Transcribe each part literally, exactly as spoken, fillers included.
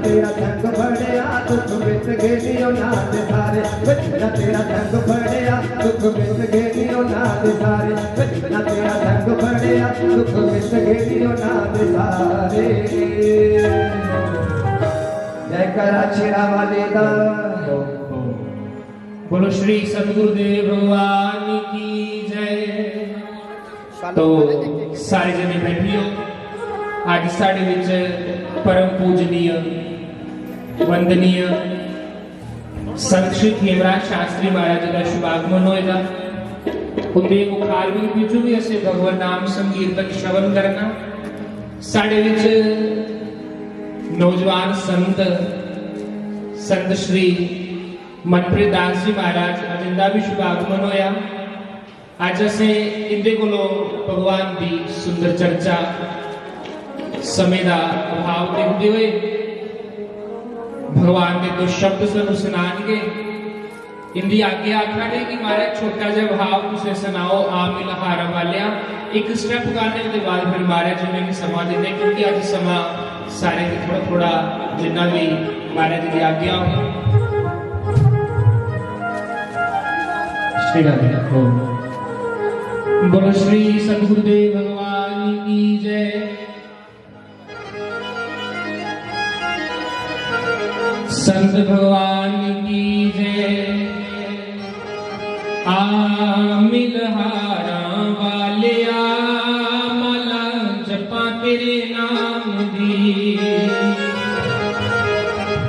तेरा संग फड़िया, दुख मिट गए नी ओ नाथ सारे। वे जिन्ना तेरा संग फड़िया, दुख मिट गए नी ओ नाथ सारे। वे जिन्ना तेरा संग फड़िया, दुख मिट गए नी ओ नाथ सारे। जयकारा शेरा वाले दा। बोलो श्री सतगुरुदेव भगवान की जय। तो सारे जने बैठियो। अज साढ़े विच परम पूजनीय, वंदनीय संत श्री खेमराज शास्त्री महाराज जी का शुभागमन होएगा। उनके मुखारविंद विचों भी असें भगवत नाम संकीर्तन श्रवण करना। साढ़े विच नौजवान संत, संत श्री मनप्रीत दास जी महाराज, जिंदा भी शुभागमन होया। अज असें इंदे कोलों भगवान दी सुंदर चर्चा, समें दा अभाव देखदे होए भगवान दे दो शब्द सानू सुनानगे। इंदी आज्ञा आखा दे कि महाराज, छोटा जिहा भाव तुसें सनाओ, आ मिल हारां वालेआ। इक स्टेप गाने, ओहदे बाद फिर महाराज जी उ'नेंगी समां दिंदे, क्योंकि अज्ज समां सारें गी थोड़ा थोड़ा, जिन्ना भी महाराज जी दी आज्ञा हो। श्री राधे। बोलो श्री सतगुरुदेव भगवान की जय। संत भगवान की जय। आ मिलहारां वालिया, माला जपां तेरे नाम दी।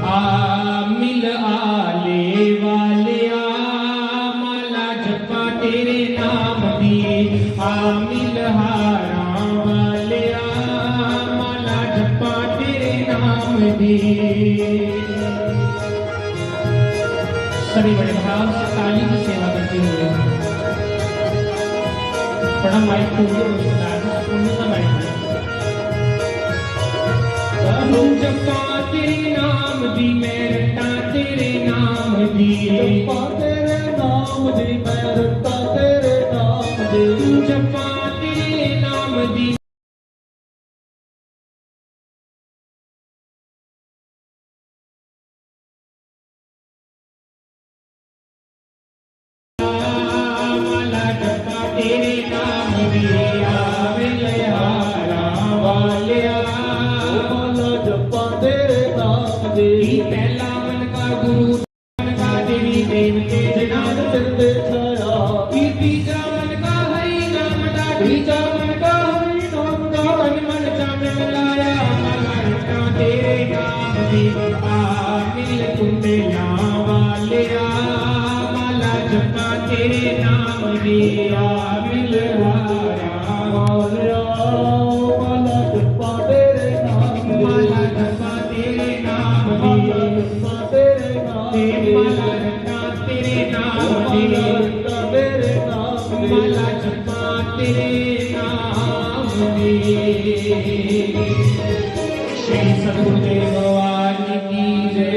आ मिल आले वालिया, माला जपां तेरे नाम दी। आ मिलहारां वालिया, माला जपां तेरे नाम दी। सभी बड़े भाव से ताली की सेवा करते हुए, बड़ा माइक खोलिए, रिश्तेदार, सुनने का माइक। जपा तेरे नाम दी, मैं रटा तेरे नाम दी। जपा तेरे नाम दी, मैं रटा तेरे नाम दी। जपा तेरे नाम दी। माला जपा तेरे नाम दी, आवे लहारा वालिया। माला जपा तेरे नाम दी। पहला मन का गुरु, मन का देवी देवते, जनाब सिर ते छाया। तीजा मन का हरि नाम दा, तीजा मन का हरि नाम दा, तन मन चानन लाया। माला जपा तेरे नाम दी, आ मिल कुंडलां वालिया। माला जपा तेरे नाम दी, आ मिल हारां वालिया। माला जपा तेरे नाम दी, माला जपा तेरे नाम दी, माला जपा तेरे नाम दी, माला जपा तेरे नाम दी, माला जपा तेरे नाम दी। श्री सतगुरुदेव भगवान की जय।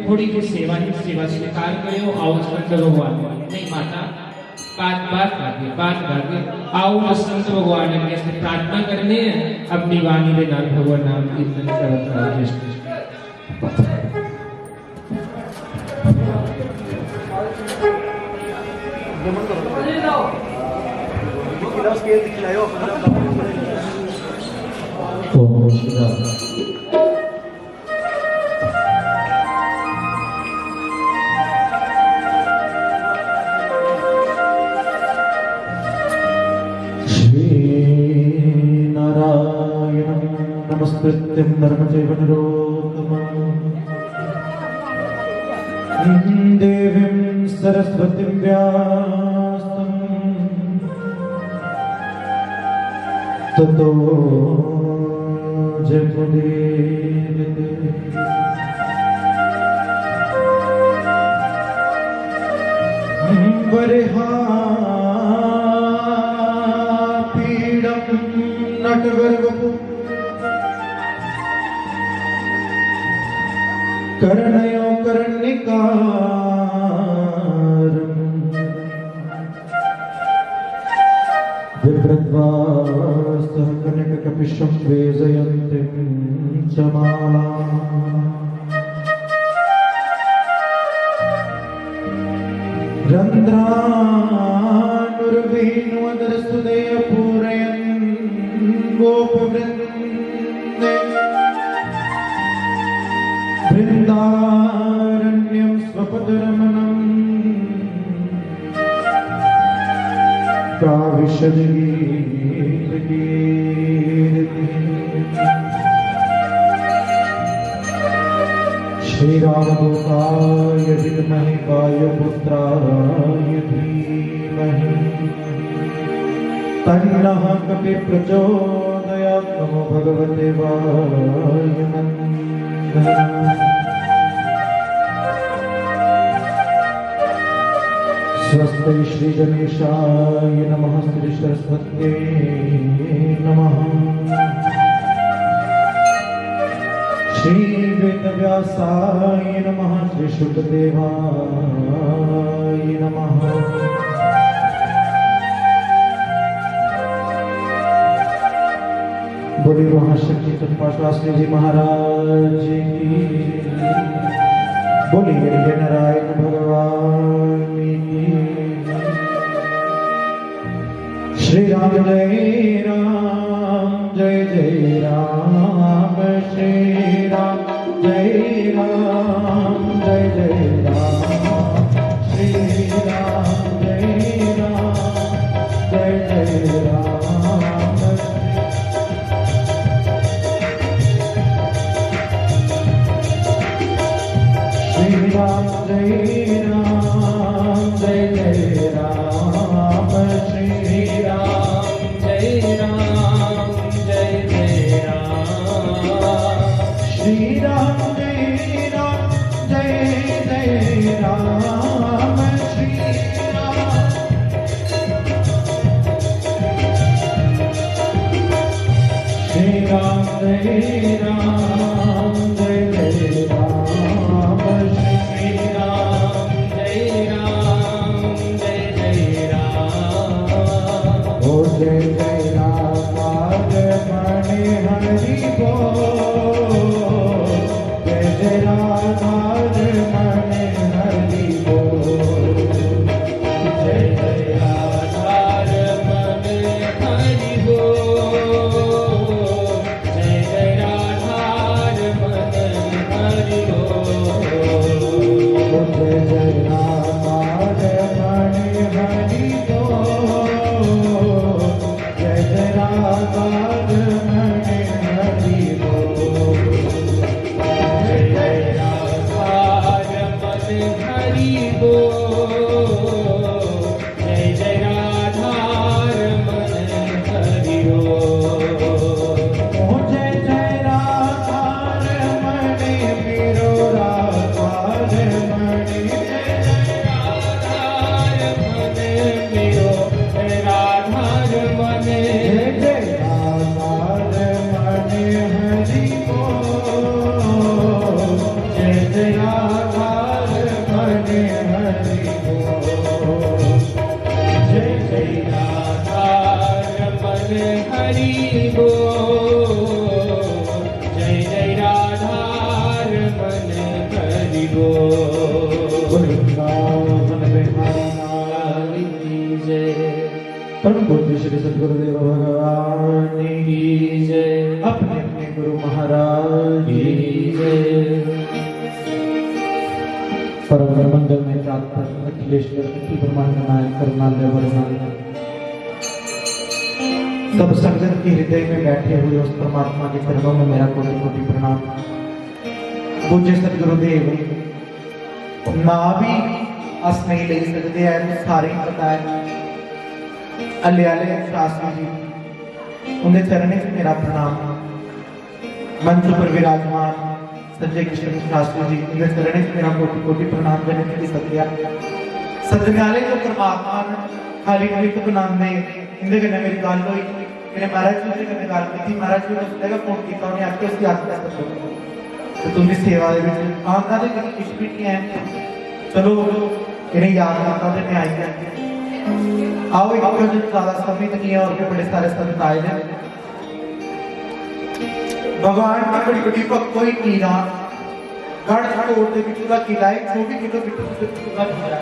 थोड़ी सी सेवा ही, सेवा स्वीकार करो। आओ संत भगवान, नहीं माता, बात, बात बात बात बात। आओ संत भगवान के अस प्रार्थना करने हैं, अपनी वाणी के नाल भगवान नाम कीर्तन श्रवण करो। श्रीनारायणं नमस्कृत्यं नरं चैव नरोत्तमम्। देवीं सरस्वतीं व्यासं ततो जयमुदीरये। वराहमिहिरं नटवरवपुः करयोर्गङ्गाधरं। बिभ्रद्वासः कनककपिशं वेदयन्तीं च मालाम्। रन्ध्रानुर्वेणुवदरसुदयपूरयन् गोपवृन्दे बृन्दारण्यं स्वपदरमणम् प्राविशद्गीतकीर्ति। श्रीरामदूताय विद्महे वायुपुत्राय धीमहि तन्नः कपिः प्रचोदयात्। नमो भगवते वायुनन्दनाय। स्वस्ति श्री गणेशाय नमः, श्री सरस्वत्यै नमः, श्री वेदव्यासाय नमः, श्री शुकदेवाय नमः। बोलिए महाशक्ति चंपाशास्त्री जी महाराज की, बोलिए नारायण भगवान की। श्री राम जय राम जय जय राम, श्री राम जय राम जय जय राम, श्री राम जय राम जय जय राम। श्री राम जय राम जय जय राम, श्री राम जय राम जय जय राम, श्री राम जय राम जय जय राम, श्री राम श्री राम जय राम जय जय राम, श्री राम जय राम जय जय राम। ओ जय जय राधा रमण हरि बोल, जय जय राधा रमण हरि बोल। जय जय राधा रमण हरि बोल। जय जय राधा रमण हरि बोल। जय जय राधा रमण हरि बोल। जय जय राधा रमण हरि बोल। जय जय राधा रमण हरि बोल। जय जय राधा रमण हरि बोल। ओ जय जय राधा रमण मेरो राधा रमण, जय जय राधा रमण मेरो राधा रमण, जय जय राधा रमण हरि बोल। जय जय राधा रमण हरि बोल। जय जय राधा रमण हरि बोल। जय जय राधा रमण हरि बोल। वृंदावन बिहारी लाल की जय। परम पूज्य श्री सद्गुरुदेव भगवान की जय। अपने अपने गुरु महाराज की जय। परम मंगल में प्राप्त अखिलेश्वर अखिल ब्रह्मांड नायक करुणालय वरुणालय। सब संगत के हृदय में बैठे हुए उस परमात्मा के चरणों में मेरा कोटि कोटि प्रणाम। पूज्य सतगुरुदेव, नां भी अस नहीं लेई सकदे ऐ, सारें गी पता ऐ। हल्ले आह्ले शास्त्री जी, उं'दे चरणें च मेरा प्रणाम। मंच पर विराजमान संजय कृष्ण शास्त्री जी, इंदे चरणें च मेरा कोटि कोटि प्रणाम। जने की सत्या सदने आह्ले जो परमात्मा न, खाली नृत्य बनांदे, इंदे कन्नै मेरी गल्ल होई, मैंने महाराज जी हुंदे कन्नै गल्ल कीती। महाराज जी होरें उसलै गै फोन कीता, उ'नें आखेआ, "उसी आखी सद्दो।" ते तुं'दी सेवा दे बिच आंदा ते कदें किश बी निं ऐ। चलो, इ'नें याद कीता ते में आई गेआ। आओ, इक भजन ज्यादा समय ते निं ऐ, होर बी बड़े सारे संत आए दे। भगवान की बड़ी बड़ी भक्त होई मीरा, गढ़ कोट दे बिच ओह्दा किला ऐ, चौबी किलोमीटर दे बिच ओह्दा किला ऐ।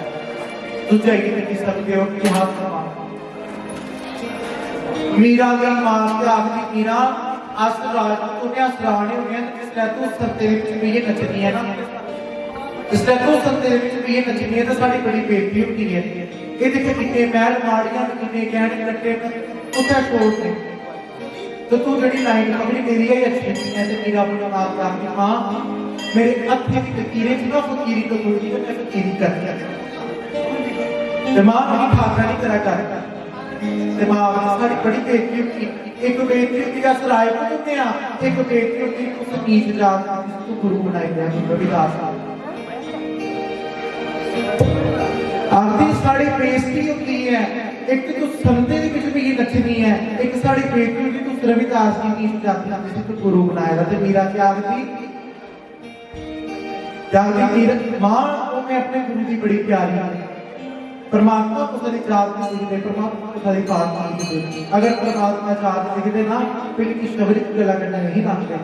तुस जाइयै दिक्खी सकदे ओ कि हां, मीरा दी मां ते आखदी, "मीरा, अस राजपूत होने, अस राणे होने आं, ते जिसलै तू संतें दे बिच बेहियै नच्चनी ऐ ना, जिसलै तू संतें दे बिच बेहियै नच्चनी ऐ, ते साढ़ी बड़ी बेइज्जती होंदी ऐ। एह् दिक्ख, किन्ने मैह्ल माड़ियां न, किन्ने गैह्ने कट्टे न, कुत्थै छोड़ दे?" तो तू जेह्ड़ी लाइन पकड़ी, तेरी गै अच्छी नहीं है, ते मीरा अपनी मां को आखदी, "मां, मेरे हत्थे दी लकीरें च ना फकीरी कबूल दी, ते मैं फकीरी करनी है।" ते मां, "मिगी ठाकरा नहीं करा कर।" ते मां आखदी, "साढ़ी बड़ी बेइज्जती होंदी, इक बेइज्जती होंदी अस राजपूत होंदे आं, इक बेइज्जती होंदी तुस नीच जात दी, जिसी तू गुरु बनाई दिया, तू रविदास।" आखदी, "साढ़ी बेइज्जती होंदी है, इक तू संतें दे बिच बेहियै नच्चनी ऐ, इक साढ़ी बेइज्जती होंदी, तू रविदास जी दी इस जाति दा जिसी तू गुरु बनाए दा।" ते मीरा क्या आखदी? क्या आखदी मीरा? "मां, ओह् मैं अपने गुरु दी बड़ी प्यारी आं। परमात्मा कुसै दी जात नहीं दिखदे, परमात्मा कुसै दी पात नहीं दिखदे। अगर परमात्मा जात दिखदे ना, फिर इस शबर च गला कन्नै नहीं लांदे।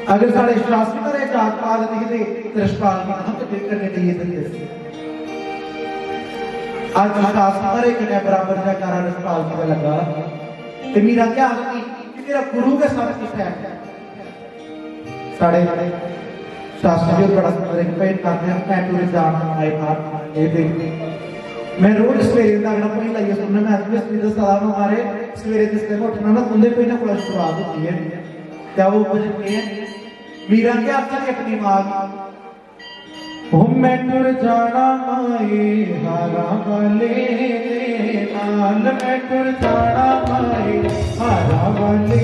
अगर साढ़े शास्त्र च जात पात दिखदे, ते रछपाल गी ना कन्नै लेइयै जंदे सी।" अज्ज शास्त्र कन्नै बराबर जयकारा रछपाल जी दा लग्गा। ते मीरा क्या आखदी कि मेरा गुरु गै सब कुछ है। साढ़े शास्त्री जी होर बड़ा सुंदर इक भजन गांदे न, "मैं टुर जाना माए थाहर माए दे।" मैं रोज सवेरे इंदा अगला भजन लाइयै सुनना, मैं अज्ज बी सुनी दस्सा दा हा, मारे सवेरे जिसलै मैं उट्ठना ना, तुंदे भजन कोला शुरुआत होंदी है। क्या वो भजन केह् है? मीरा क्या आखदी अपनी मां गी, "ओ मैं टुर जाना माए हारा वाले दे नाल, मैं टुर जाना माए हारा वाले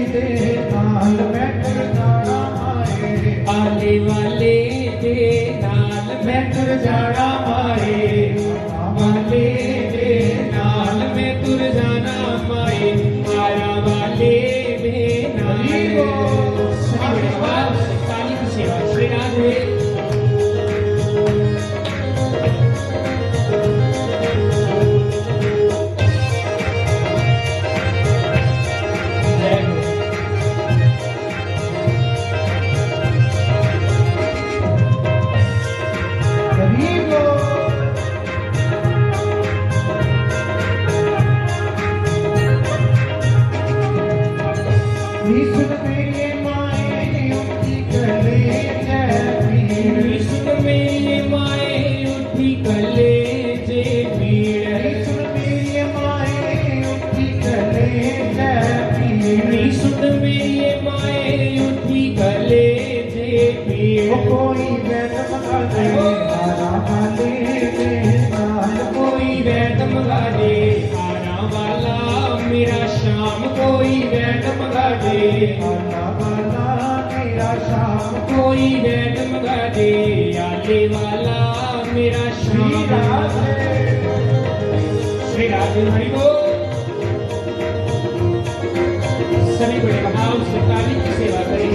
दे नाल, मैं टुर जाना माए आले वाले दे नाल, मैं टुर जाना माए हारा वाले दे नाल, मैं टुर जाना माए हारा वाले दे नाल।" ताली की सेवा, श्री राधे। कोई वैद मंगा दे, हारा वाले दे नाल। कोई वैद मंगा दे, हारा वाला मेरा श्याम। कोई वैद मंगा दे, हारा वाला मेरा श्याम। कोई वैद मंगा दे, आले वाला मेरा श्याम। श्री राधे। श्री राधे हरि बोल। सभी बड़े भाव से ताली की सेवा करें।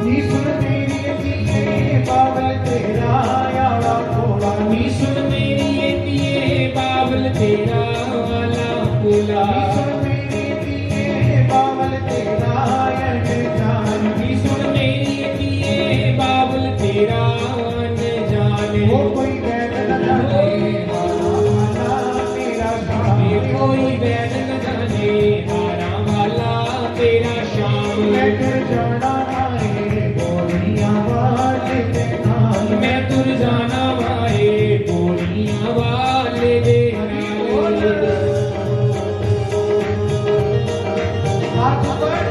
नी सुन मेरी धीए बाबल तेरा आया भोला। नी सुन मेरी धीए बाबल तेरा आला भोला। नी सुन मेरी धीए बाबल तेरा अनजान। नी सुन मेरी धीए बाबल तेरा अनजान। ओ कोई वैद न जाने हारा वाला मेरा श्याम। कोई वैद न जाने हारा वाला तेरा श्याम। मैं टुर जाना माए बोलियां वाले दे नाल। मैं टुर जाना माए बोलियां वाले दे नाल। हाथ ऊपर।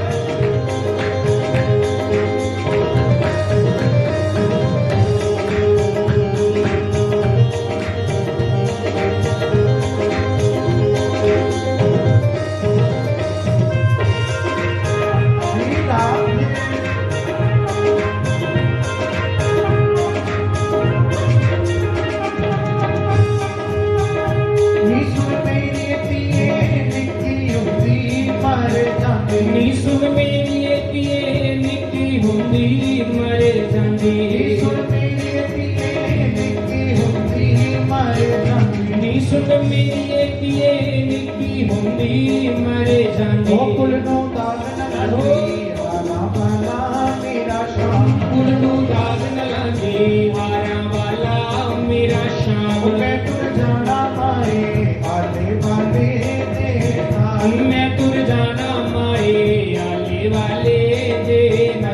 ओ कुल नू दाग न लांदी, हारा वाला मेरा शाम। कुल नू दाग न लांदी, हारा वाला मेरा शाम। ओ मैं तुर जाना माए आले वाले दे नाल। मैं तुर जाना माए आले वाले दे नाल।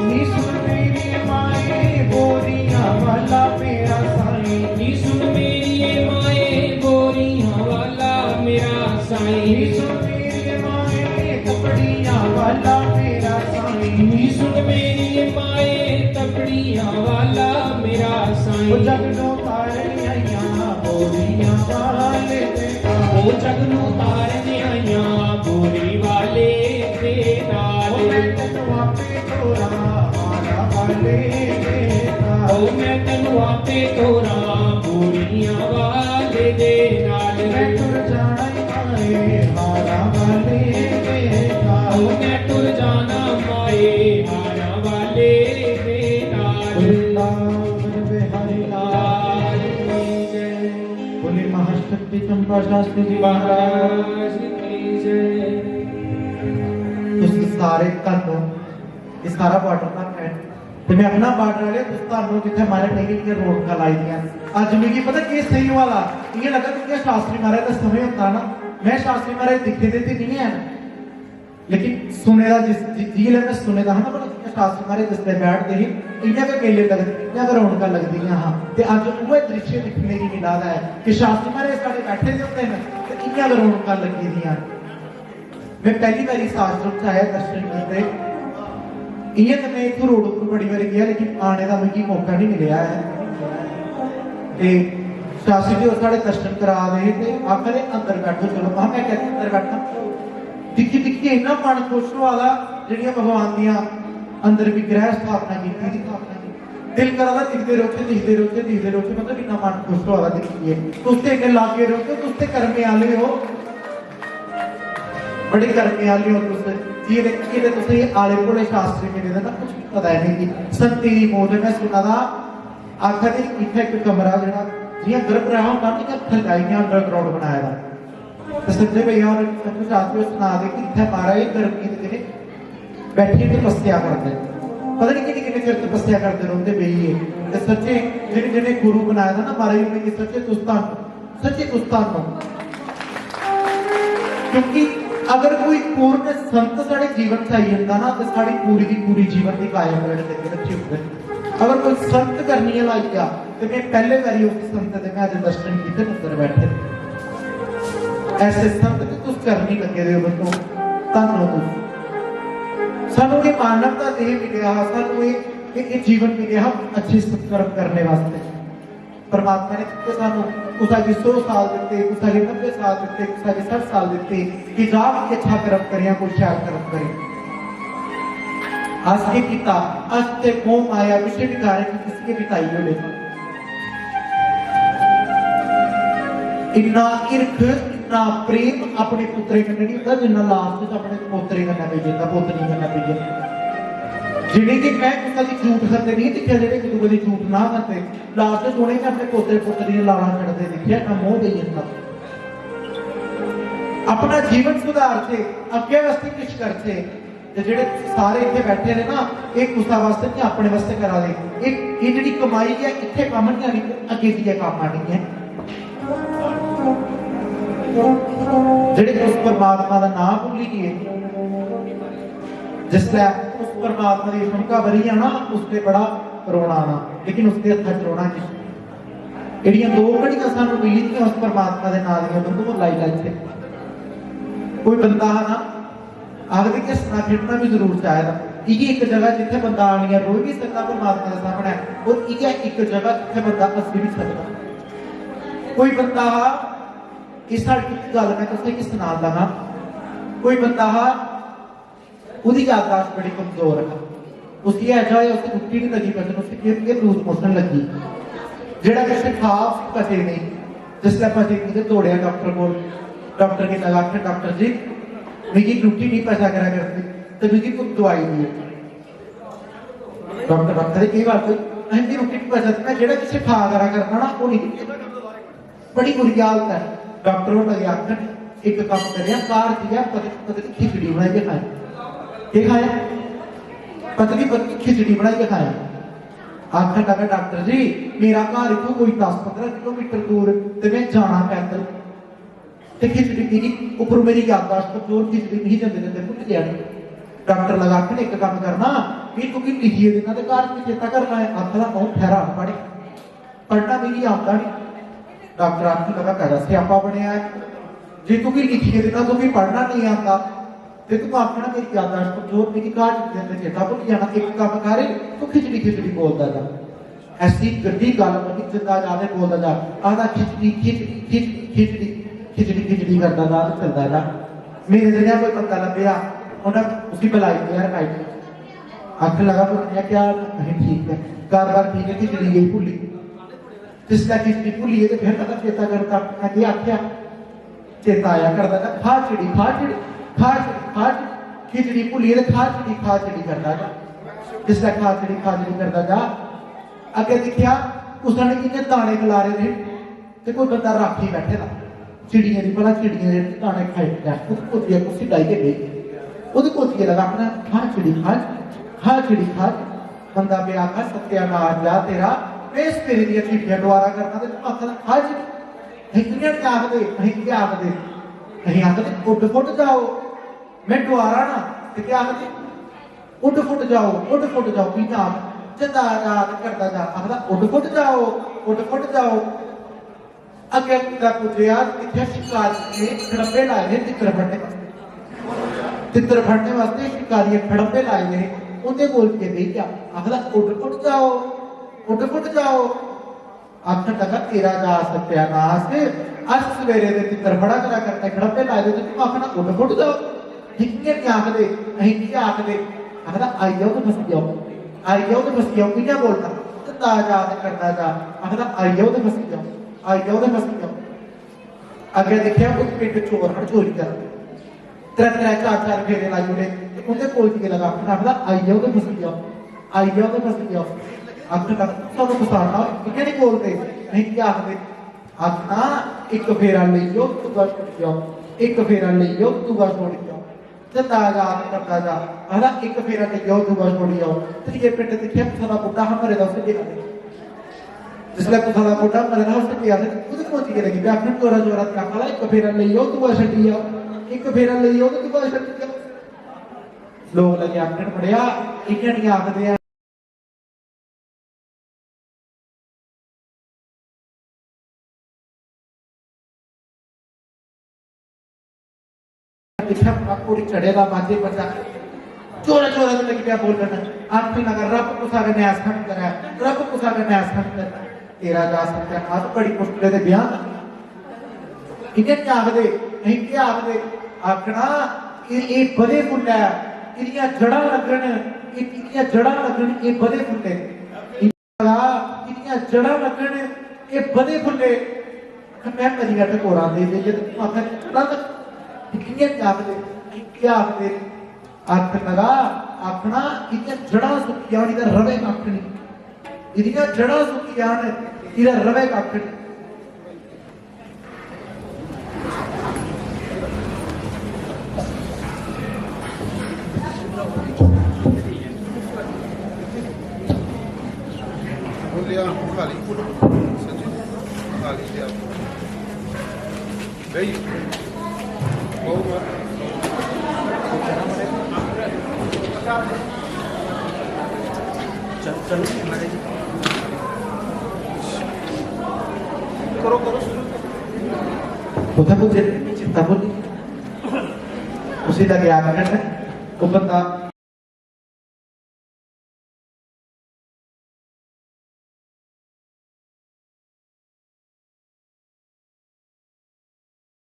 नी सुन मेरी माए बोरियां वाला मेरा साईं। नी सुन मेरी माए बोरियां वाला मेरा साईं। नी सुन मेरी माए तपड़ियां वाला मेरा साईं। नी सुन मेरी माए तपड़ियां वाला मेरा साईं। ओ जग नू तारन आइयां बोरियां वाले दे नाल। ओ जग नू तारन आइयां बोरी वाले दे नाल। ओ मैं तैनू आपे तोरा हारा वाले दे नाल। ओ मैं तैनू आपे तोरा बोरियां वाले दे नाल। मैं तुर जाना ही माए हारा वाले दे नाल। ओ मैं तुर जाना माए हारा वाले दे नाल। वृंदावन बिहारी लाल की जय। बोले महाशक्ति चंपा शास्त्री जी महाराज। महाराज की जय। ਤੁਸੀਂ ਸਾਰੇ ਤੁਹਾਨੂੰ ਇਹ ਸਾਰਾ ਬਾਰਡਰ ਤੱਕ ਹੈ ਤੇ ਮੈਂ ਆਪਣਾ ਬਾਰਡਰ ਵਾਲੇ ਤੁਸੀਂ ਤੁਹਾਨੂੰ ਜਿੱਥੇ ਮਾਰੇ ਨਹੀਂ ਕਿ ਰੌਣਕਾਂ ਲਾਈ ਦੀਆਂ। ਅੱਜ ਮੈਨੂੰ ਪਤਾ ਕੀ ਸਹੀ ਵਾਲਾ ਇਹ ਲੱਗਾ ਕਿ ਸ਼ਾਸਤਰੀ ਮਹਾਰਾਜ ਦਾ समय होता ना। मैं शास्त्री महाराज दिखे देते नहीं है, लेकिन सुने दा जिस जि- जिसलै मैं सुने दा हा ना, भला जि'यां शास्त्री महाराज जिसलै बैठदे हे, इ'यां गै मेले लगदे, इ'यां गै रौनकां लगदियां हां। ते अज्ज उ'ऐ दृश्य दिक्खने गी मिला दा ऐ कि शास्त्री महाराज साढ़े बैठे दे होंदे न ते इ'यां गै रौनकां लग्गी दियां न। मैं पैह्ली बारी इस आश्रम च आया, दर्शन कीते। इ'यां ते मैं इत्थूं रोड उप्पर बड़ी बारी गेआ, लेकिन आने दा मिगी मौका नहीं मिलेआ ऐ। ते शास्त्री जी होर साढ़े दर्शन करा दे हे ते आखा दे, "अंदर बैठो, चलो।" महां, "मैं कैसे अंदर बैठां?" दिक्खी दिक्खियै इन्ना मन खुश होआ दा, जेह्ड़ियां भगवान दियां अंदर विग्रह स्थापना कीती दी। दिल करा दा दिखदे रौह्चै, दिखदे रौह्चै, दिखदे रौह्चै, मतलब इन्ना मन खुश होआ दा दिक्खियै। तुस ते इन्ने लागे रौह्चै, तुस ते कर्मे आह्ले ओ, बड़े कर्मे आह्ले ओ तुस। जि'यां ते, जि'यां ते तुसें आले भोले शास्त्री मिले दे ना, कुछ पता ही नहीं कि संती दी मौत ऐ। मैं सुना दा, आखा दे इत्थै इक कमरा जेह्ड़ा जि'यां गर्भ गृह होंदा ना, इ'यां थल्लै इ'यां underground बनाए दा। ते संजय भैया होर, संजय शास्त्री होर सना दे कि इत्थै महाराज गर्मी दे दिनें बैठियै तपस्या करदे। पता नहीं किन्नी किन्नी चिर तपस्या करदे रौंह्दे बेहियै। ते सच्चे जि'नें जि'नें गुरु बनाए दा ना महाराज, उ'नेंगी सच्चे तुस धन्न, सच्चे तुस धन्न हो। क्योंकि अगर कोई पूर्ण संत साढ़े जीवन च आई जंदा ना, ते साढ़ी पूरी दी पूरी जीवन दी काया पलट करियै रक्खी ओड़दे। अगर कोई संत करनी आह्ला आई जा, ते मैं पैह्ले बारी उस संत दे मैं अज्ज दर्शन कीते, नंबर बैठे दे। ऐसे संत ते तुस करनी लग्गे दे ओ बंदो, धन्न हो तुस। सानू ये मानव दा देह मिलेआ हा, सानू ये, ये, ये जीवन मिलेआ हा अच्छे सत्कर्म करने वास्ते। परमात्मा ने दित्ते सानू, कुसा गी सौ साल दित्ते, कुसा गी नब्बे साल दित्ते, कुसा गी सट्ठ साल दित्ते कि जा भी अच्छा कर्म करेआं, कोई शैल कर्म करें। अस केह् कीता? अस ते मोह माया विषय विकारें च किसी के बिताई ओड़े। इन्ना हिरख, इन्ना प्रेम अपने पुत्तरे कन्नै नहीं होंदा, जिन्ना लास्ट च अपने पोतरे कन्नै पेई जंदा, पोतरी कन्नै पेई जंदा। जि'नेंगी मैं कुसै दी जूठ खंदे नहीं दिक्खेआ, जेह्ड़े इक दूए दी जूठ ना खंदे, लास्ट च उ'नेंगी अपने पोतरे पोतरी दियां लाड़ां कड्ढदे दिक्खेआ, इन्ना मोह पेई जंदा। अपना जीवन सुधारचै, अग्गें वास्तै किश करचै। ते जेह्ड़े सारे इत्थै बैठे दे ना, एह् कुसै वास्तै नहीं, अपने वास्तै करा दे। एह्, एह् जेह्ड़ी कमाई ऐ, इत्थै कम्म नहीं आनी, अग्गें जाइयै कम्म आनी ऐ। जेह्ड़े उस परमात्मा दा नांऽ भुल्ली गे, जिसलै उस परमात्मा दी ठुमका बरी जाना, उसलै बड़ा रोना आना, लेकिन उसदे हत्था च रोना किश नहीं। एह्ड़ियां दो घड़ियां सानू मिली दियां उस परमात्मा दे नांऽ दियां, बंधुओ, लाई लैचै। कोई बंदा हा ना, आखदे कि हस्सना खेढना बी जरूर चाहिदा। इ'यै इक जगह जित्थै बंदा आनियै रोई बी सकदा परमात्मा दे सामनै, और इ'यै इक जगह जित्थै बंदा हस्सी बी सकदा। कोई बंदा हा, इस साढ़ी इक गल्ल मैं तुसेंगी सनान लगा। कोई बंदा हा, ओह्दी याददाश्त बड़ी कमजोर हा। उसी ऐसा होया, उसी रुट्टी नहीं लगी पचन, उसी फिर, फिर लूज मोशन लगी। जेह्ड़ा किश खा, उसी पचे नेईं। जिसलै पचे नेईं ते दौड़ेआ डाक्टर कोल। डाक्टर गी लगा आखन, "डाक्टर जी, मिगी रुट्टी नहीं पचा करा करदी, ते मिगी कोई दवाई देओ।" डाक्टर आखदे, "केह् गल्ल होई?" "अहें, मिगी रुट्टी नहीं पचा दी, में जेह्ड़ा किश खा करा करना ना, ओह् नहीं।" बड़ी बुरी हालत है। डाक्टर होर लगे आखन, "इक कम्म करेआं, घर जाइयै पतली पतली खिचड़ी बनाइयै खाएआं।" केह् खाएआं? "पतली पतली खिचड़ी बनाइयै खाएआं।" आखन लगा, "डाक्टर जी, मेरा घर इत्थूं कोई दस पंदरां किलोमीटर दूर, ते में जाना पैदल, ते खिचड़ी मिगी, उप्परों मेरी याददाश्त कमजोर, खिचड़ी मिगी जंदे जंदे भुल्ली जानी।" डाक्टर लगा आखन, "इक कम्म करना, में तुगी लिखियै दिन्ना ते घर जाइयै चेता करना ऐ।" आखदा, "अ'ऊं ठैहरा, पढ़।" पढ़ना मिगी आंदा नहीं। डाक्टर आखन लगा, "बड़ा स्यापा बनेआ ऐ। जे तुगी लिखियै दित्ता, तुगी पढ़ना नहीं आंदा, ते तू आखना मेरी याददाश्त कमजोर, मिगी घर जंदे चेता भुल्ली जाना। इक कम्म कर, तू खिचड़ी खिचड़ी बोलदा जा।" ऐसी गंदी गल्ल बनी, जंदा जा ते बोलदा जा, आखदा, "खिचड़ी, खिचड़ी, खिचड़ी, खिचड़ी, खिचड़ी, खिचड़ी" करदा जा ते चलदा जा। मेरे जनेहा कोई बंदा लब्भेआ, उन्नै उसी बलाई लेआ रकाई। आखन लगा, "पुत्तरिया, क्या हाल ऐ?" "अहें, ठीक ऐ।" "घर बार ठीक ऐ?" "खिचड़ी गई भुल्ली।" जिसलै खिचड़ी भुल्ली गे ते फिर पता चेता करदा, "मैं केह् आखेआ?" चेता आया करदा, "खा चिड़ी, खा चिड़ी, खा चिड़ी, खा चिड़ी।" खिचड़ी भुल्ली गे ते खा चिड़ी, खा चिड़ी करदा जा। जिसलै खा चिड़ी, खा चिड़ी करदा जा, अग्गें दिक्खेआ, कुसै ने इ'यां दाने खलारे दे हे। ते कोई बंदा राखी बैठे दा, चिड़ियें दी, भला चिड़ियें दे दाने खाई लै, ओह्दी गोदिया कुर्सी डाहियै बेही गेआ। ओह्दी गोदिया लगा आखना, "खा चिड़ी, खा, खा चिड़ी, खा।" बंदा पेआ आखा, "सत्यानाश जा तेरा, में सवेरे दियां चिड़ियां डुआरा करना ते तूं आखा दा, 'खा चिड़ी।'" अहीं कि'यां निं आखदे, अहीं केह् आखदे? अहीं आखदे, "उड्ड फुट्ट जाओ।" में डुआरा ना, ते केह् आखदे? "उड्ड फुट्ट जाओ, उड्ड फुट्ट जाओ।" इ'यां आख, जंदा जा ते करदा जा, आखदा, "उड्ड फुट्ट जाओ, उड्ड फुट्ट जाओ।" अग्गें कुतै पुज्जेआ, दिक्खेआ शिकारी ने खड़म्बे लाए दे तित्तर फड़ने आस्तै। तित्तर फड़ने आस्तै शिकारी ने खड़म्बे लाए दे हे, उं'दे कोल जाइयै बेही गेआ। आखदा, "उड्ड फुट्ट जाओ, उड्ड फुट्ट जाओ।" आखन लगा, "तेरा जा सत्यानाश, अस सवेरे दे तित्तर फड़ा करा करने, खड़म्बे लाए दे, ते तूं आखना उड्ड फुट्ट जाओ।" "अहीं कि'यां निं आखदे, अहीं केह् आखदे?" आखदा, "आई जाओ ते फसी जाओ, आई जाओ ते फसी जाओ।" कि'यां बोलदा? ते ता जा ते करदा जा, आखदा, "आई जाओ ते फसी जाओ, आई जाओ ते फसी जाओ।" अग्गें दिक्खेआ, कोई पिंड चोर हन, चोरी करदे। त्रै त्रै चार चार फेरे लाई ओड़े ते उं'दे कोल जाइयै लगा आखन, आखदा, "आई जाओ ते फसी जाओ, आई जाओ ते फसी जाओ।" आखन लगा, "सानूं फसाना, इ'यां निं बोलदे।" "अहीं केह् आखदे?" आखना, "इक फेरा लेई जाओ, दूआ छोड़ी जाओ, इक फेरा लेई जाओ, दूआ छोड़ी जाओ।" जंदा जा ते करदा जा, आखदा, "इक फेरा लेई जाओ, दूआ छोड़ी जाओ।" त्रिये पिंड दिक्खेआ, कुसै दा बुड्ढा हा मरे दा, उसी लेई आए। जिसलै कुसै दा बुड्ढा मरे दा, उसी लेई आए, ओह्दे कोल जाइयै लगी पेआ आखन, जोरा जोरा ते आखा दा, "इक फेरा लेई जाओ, दूआ छड्डी जाओ, इक फेरा लेई जाओ ते दूआ छड्डी जाओ।" लोक लगे आखन, "मड़ेआ, इ'यां निं आखदे हैन।" दिक्खेआ, मुड़ा घोड़ी चढ़े दा, बाजे बजा, जोरै जोरै कन्नै लगी पेआ बोलन। आखन लगा, "रब्ब कुसै कन्नै ऐसा निं करै, रब्ब कुसै कन्नै ऐसा निं करै।" तेरा जा सत्यानाश, बड़ी मुश्कलै दे ब्याह्। इ'यां निं आखदे, अहीं केह् आखदे? आखना, "एह्, एह् बधे फुल्ल ऐ, एह्दियां जड़ां लग्गन, एह्, एह्दियां जड़ां लग्गन, एह् बधे फुल्ले।" भला, "एह्दियां जड़ां लग्गन, एह् बधे फुल्ले।" में मरी गेआ टकोरां दे, दे, ते तूं आखा दी जड़ां लग्गन। एह् कि'यां निं आखदे? एह् केह् आखदे? आखन लगा, आखना, "एह्दियां जड़ां सुक्की जान, एह्दा रवै कक्ख निं। एह्दियां जड़ां सुक्की जान, एह्दा रवै कक्ख निं।" बोलिया, खाली, सचिन, खाली लिया। भाई, बहुत बार। चल, चल, हमारे। करो, करो शुरू। कुत्थै पुज्जे? चिंता भुल्ली। उसी लग्गेआ आखन, ओह् बंदा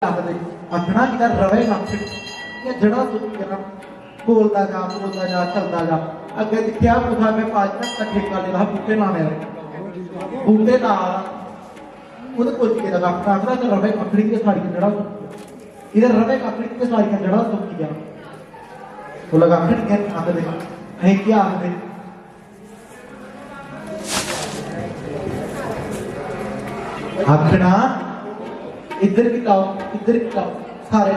आखदे, आखना, "एह्दा रवै कक्ख निं, एह् जड़ां सुक्की जान।" बोलदा जा, बोलदा जा, चलदा जा। अग्गें दिक्खेआ कुत्थै में पंज घैंटे दा ठेका लेदा हा बूह्टे लाने दा। बूह्टे ला दा। ओह्दे कोल गेदा डाक्टर आखदा, "ते रवै कक्ख निं, ते सारियां जड़ां सुक्की जान। इधर रवै कक्ख निं, ते सारियां जड़ां सुक्की जान।" ओह् लगा आखन, "केह् आखदे? अहें केह् आखदे?" आखना, "इद्धर बी लाओ, इद्धर बी लाओ, सारे